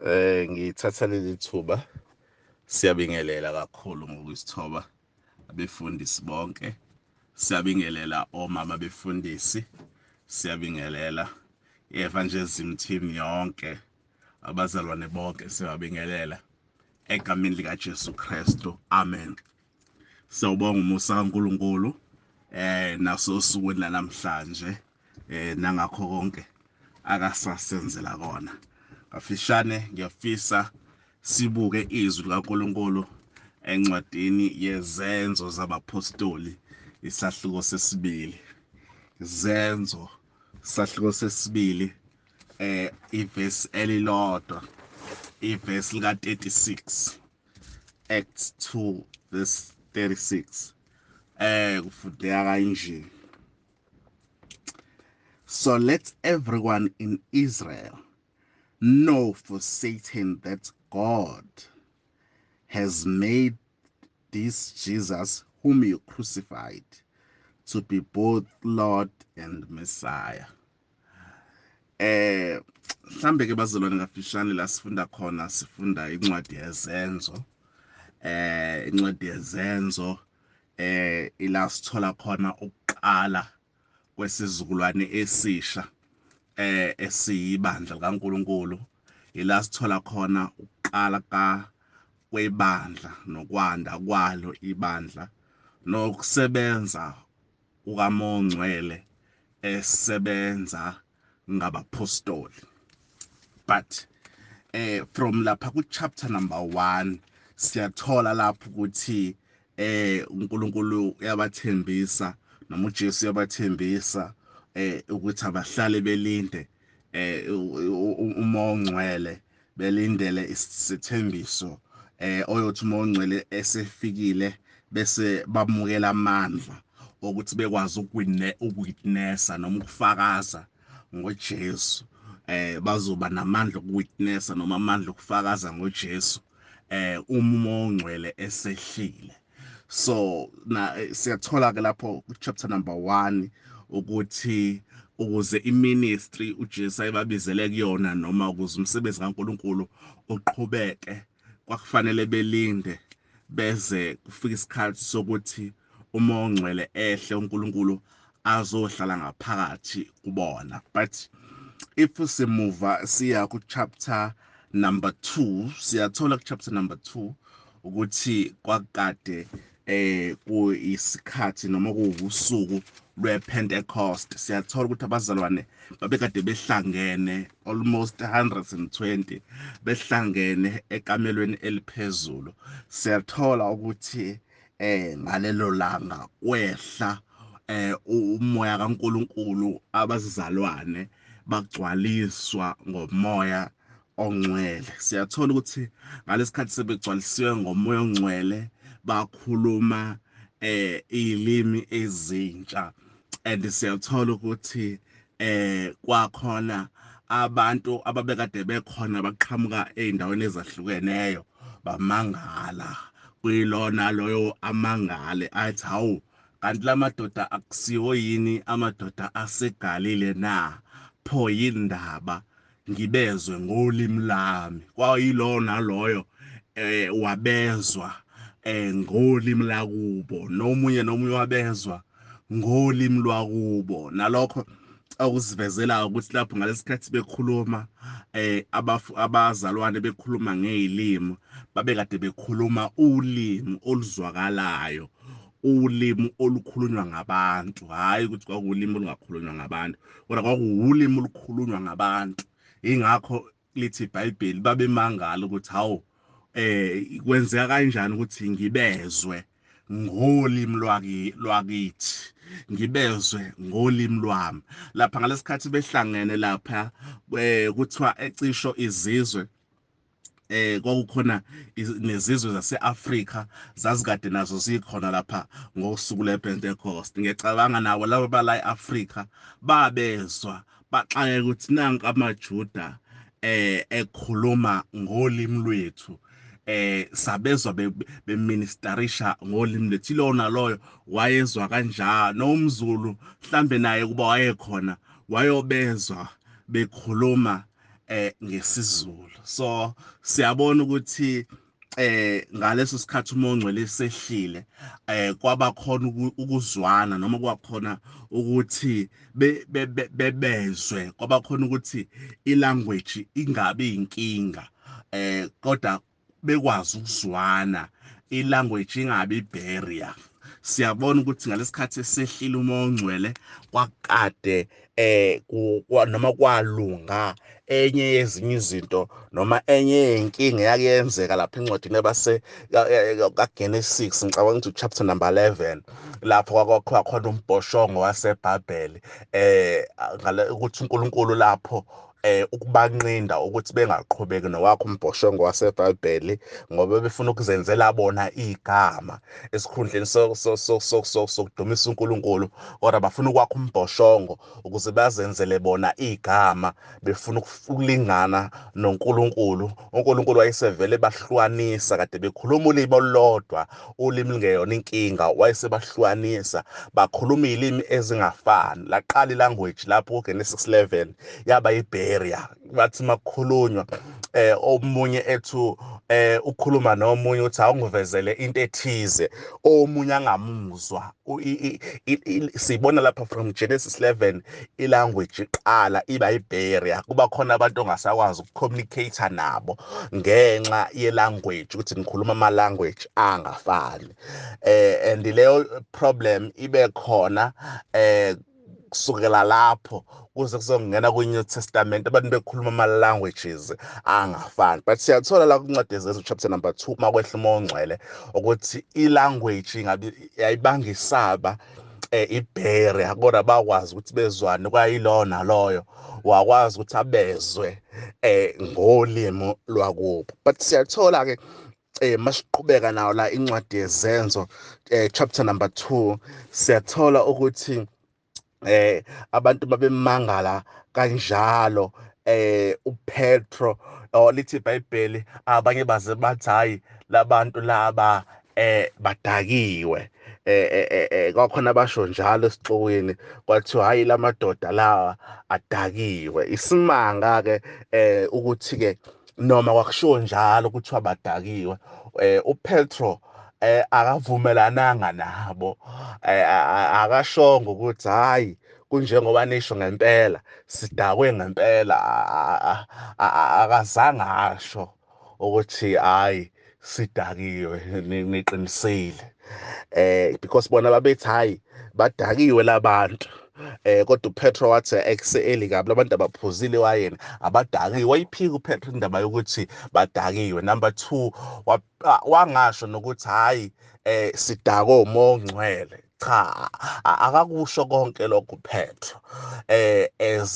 Ngithatha leli thuba, siyabingelela kakhulu ngokuzithoba abefundisi bonke, siyabingelela omama befundisi, siyabingelela i-evangelism team yonke, abazalwane bonke siyabingelela egameni lika Jesu Kristu, amen. Siyabonga umusa kaNkuluNkulu naso osukwini lanamhlanje, nangakho konke akasasenzela kona. Kafishane ngiyafisa sibuke izwi likaNkuluNkulu encwadini yeZenzo zabaPhostoli, isahluko sesibili. Zenzo isahluko sesibili, ivesi elilodwa, ivesi lika 36, Acts 2 verse 36. Kufundeka kanje: So let everyone in Israel know for certain that God has made this Jesus whom you crucified to be both Lord and Messiah. Mhlambe ke bazalwane, kafishane la sifunda khona, sifunda incwadi yeZenzo. Incwadi yeZenzo ila sithola khona ukuqala kwesizukulwane esisha esiyibandla likaNkuluNkulu, ila sithola khona ukuqala ka kwebandla nokwanda kwalo ibandla nokusebenza kukaMoya oNgcwele esebenza ngabapostoli. But from lapha ku chapter number 1 siyathola lapho ukuthi uNkulunkulu uyabathembisa, noma uJesu uyabathembisa ukuthi abahlale belinde uMoya oNgcwele, belindele isithembiso oyothi uMoya oNgcwele esefikile bese bamukela amandla ukuthi bekwazi ukuwitnessa noma ukufakaza ngoJesu. Bazoba namandla okuwitnessa noma amandla okufakaza ngoJesu uma uMoya oNgcwele esehlile. So na siyathola ke lapho ku chapter number 1 ukuthi ukuze iministry uJesu ayibabizele kuyona, noma ukuze umsebenzi kaNkuluNkulu uqhubeke, kwakufanele belinde beze kufika isikhathi sokuthi uMoya oNgcwele ehle, uNkulunkulu azohlala ngaphakathi kubona. But if simuva siya ku chapter number 2, siyathola ku chapter number 2 ukuthi kwakade kuyisikhathi noma kuwusuku lwePentecost. Siyathola ukuthi abazalwane babekade behlangene, almost 120 behlangene ekamelweni eliphezulu. Siyathola ukuthi ngalelo langa kwehla umoya kaNkuluNkulu, abazalwane bagcwaliswa ngomoya ongcwele. Siyathola ukuthi ngalesikhathi sebegcwalisiwe ngomoya ongcwele bakhuluma izilimi ezintsha, and siyathola ukuthi kwakhona abantu ababekade bekhona baqhamuka ezindaweni ezahlukeneyo, bamangala kuyilona loyo amangale athi, hawu, kanti lamadoda akusiwo yini amadoda aseGalile na? Pho yindaba ngibezwe ngolimi lami? Kwayilona loyo wabezwa ngolimi lakubo, nomunye nomunye wabezwa ngolimi lwakubo. Nalokho okusivezela ukuthi lapho ngalesikhathi bekhuluma abazalwane bekhuluma ngezilimi, babekade bekhuluma ulimi oluzwakalayo, ulimi olukhulunywa ngabantu. Hayi ukuthi kwakuwulimi olungakhulunywa ngabantu, kodwa kwakuwulimi olukhulunywa ngabantu. Ingakho lithi iBhayibheli babemangala ukuthi, hawu, kwenzeka kanjani ukuthi ngibezwe ngolimi lwakithi, ngibezwe ngolimi lwami? Lapha ngalesikhathi behlangene lapha, kuthiwa ecisho izizwe, kwakukhona nezizwe zaseAfrika zazikade nazo zikhona lapha ngosuku lePentecost. Ngiyacabanga nabo laba bala eAfrika babezwa, baxakeka ukuthi nanka amaJuda ekhuluma ngolimi lwethu, sabezwa beministerisha ngolimi lwethu. Ilona loyo wayezwa kanjalo, nomZulu mhlambe naye kuba wayekhona wayobezwa bekhuluma ngesiZulu. So siyabona ukuthi ngaleso sikhathi uMoya oNgcwele sehlile, kwaba khona ukuzwana, noma kwakhona ukuthi bebezwe, kwaba khona ukuthi ilanguage ingabi inkinga, kodwa bekwazi ukuzwana, ilanguage ingabi barrier. Siyabona ukuthi ngalesikhathi esehlile uMoya oNgcwele kwakade noma kwalunga enye yezinye izinto noma enye yenkinga eyakuyenzeka lapha encwadini abase kaGenesis, ngicabanga ukuthi chapter number 11, lapho kwakhona umbhoshongo waseBhabheli, ukuthi uNkulunkulu lapho ukubanqinda ukuthi bengaqhubeki nowakho umbhoshongo waseBhayibheli, ngoba befuna ukuzenzela bona igama esikhundleni sokudumisa uNkulunkulu, kodwa bafuna ukwakha umbhoshongo ukuze bazenzele bona igama, befuna ukulingana noNkulunkulu. uNkulunkulu wayesevele bahlukanisa, kade bekhuluma ulimi olulodwa, ulimi lingeyona inkinga, wayesebahlukanisa bakhuluma izilimi ezingafani. Laqala ilanguage lapho kuGenesis 11 yaba ibarrier. Bathi makukhulunywa omunye ethu ukhuluma nomunye uthi awungivezele into ethize, omunye angamuzwa. Sibona lapha from Genesis 11 ilanguage iqala iba ibarrier, kuba khona abantu ongasakwazi ukucommunicate nabo ngenxa yelanguage, ukuthi nikhuluma ama language angafani. And leyo problem ibe khona kusukela lapho kuze kuzongena kwi-New Testament, abantu bekhuluma ama-languages angafani. But siyathola la kuncwadi yeZenzo chapter number 2 makwehla uMoya oNgcwele ukuthi ilanguage ingabe yayibangisaba ibarrier, kodwa bakwazi ukuthi bezwane, kwayilona loyo wakwazi ukuthi abezwe ngolimi lwakubo. But siyathola ke masiqhubeka nawo la incwadi yeZenzo chapter number 2, siyathola ukuthi abantu babemangala kanjalo. uPetro, lithi iBhayibheli abanye baze bathi hayi labantu laba badakiwe, kwakhona basho njalo esixukwini, kwathiwa hayi lamadoda lawa adakiwe. Isimanga ke ukuthi ke noma kwakushiwo njalo kuthiwa badakiwe, uPetro akavumelananga nabo, akashongo ukuthi hayi kunjengoba nisho ngempela sidakwe ngempela, akazange asho ukuthi hayi sidakiwe niqinisile, because bona babethi hayi badakiwe labantu, kodwa uPetro wathi ekuseli kabi labantu abaphuzile wayeni abadakiwe. Wayiphika uPetro indaba yokuthi badakiwe. Number 2, wangasho nokuthi hayi sidakwe uMoya oNgcwele. Cha, akakusho konke lokho uPetro,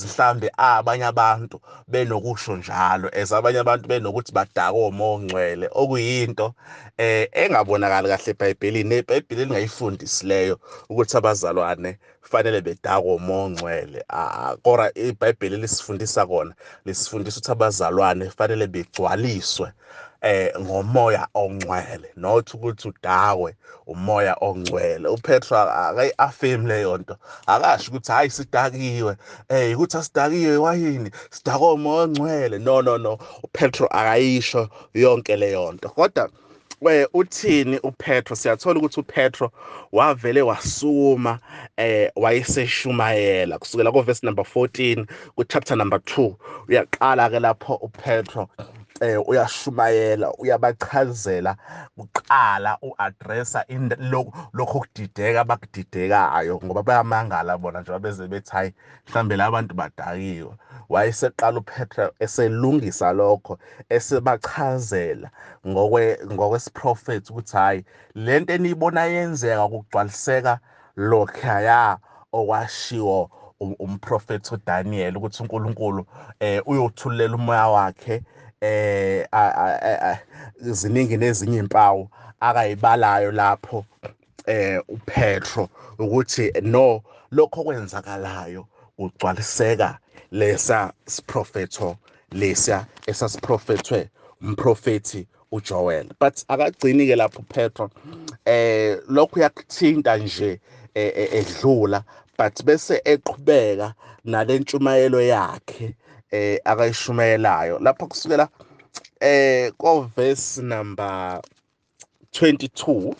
mhlambe abanye abantu benokusho njalo, as abanye abantu benokuthi badakwe uMoya oNgcwele, okuyinto engabonakali kahle eBhayibhelini, iBhayibheli lingayifundisi leyo ukuthi abazalwane fanele bedakwe uMoya oNgcwele. Kodwa iBhayibheli lisifundisa kona, lisifundisa ukuthi abazalwane fanele begcwaliswe ngoMoya oNgcwele, not ukuthi udakwe uMoya oNgcwele. uPetro akayi-affirm leyo nto, akasho ukuthi hayi sidakiwe, ukuthi asidakiwe wayini, sidakwe uMoya oNgcwele. No no no, uPetro akayisho yonke leyo nto. Kodwa uthini uPetro? Siyathola ukuthi uPetro wavele wasukuma wayeseshumayela kusukela ku verse number 14 ku chapter number 2. Uyaqala ke lapho uPetro uyashumayela, uyabachazela kuqala, uaddressa lokho kudideka abakudidekayo, ngoba bayamangala bona nje beze bethi hayi mhlambe labantu badakiwe. Wayeseqala uPetro eselungisa lokho, esebachazela ngokwesiprofethi ukuthi hayi lento eniyibona yenzeka kugcwaliseka lokhaya okwashiwo umprofethi uDaniel ukuthi uNkulunkulu uyothulela umoya wakhe, ziningi nezinye impawu akayibalayo lapho uPetro ukuthi no lokho kwenzakalayo kugcwaliseka lesa siprofetho lesa esasiprofethwe umprofethi uJoel. But akagcini ke lapho uPetro, lokhu yakuthinta nje edlula, but bese eqhubeka nalentshumayelo yakhe Akayishumayelayo lapha kusukela ko verse number 22.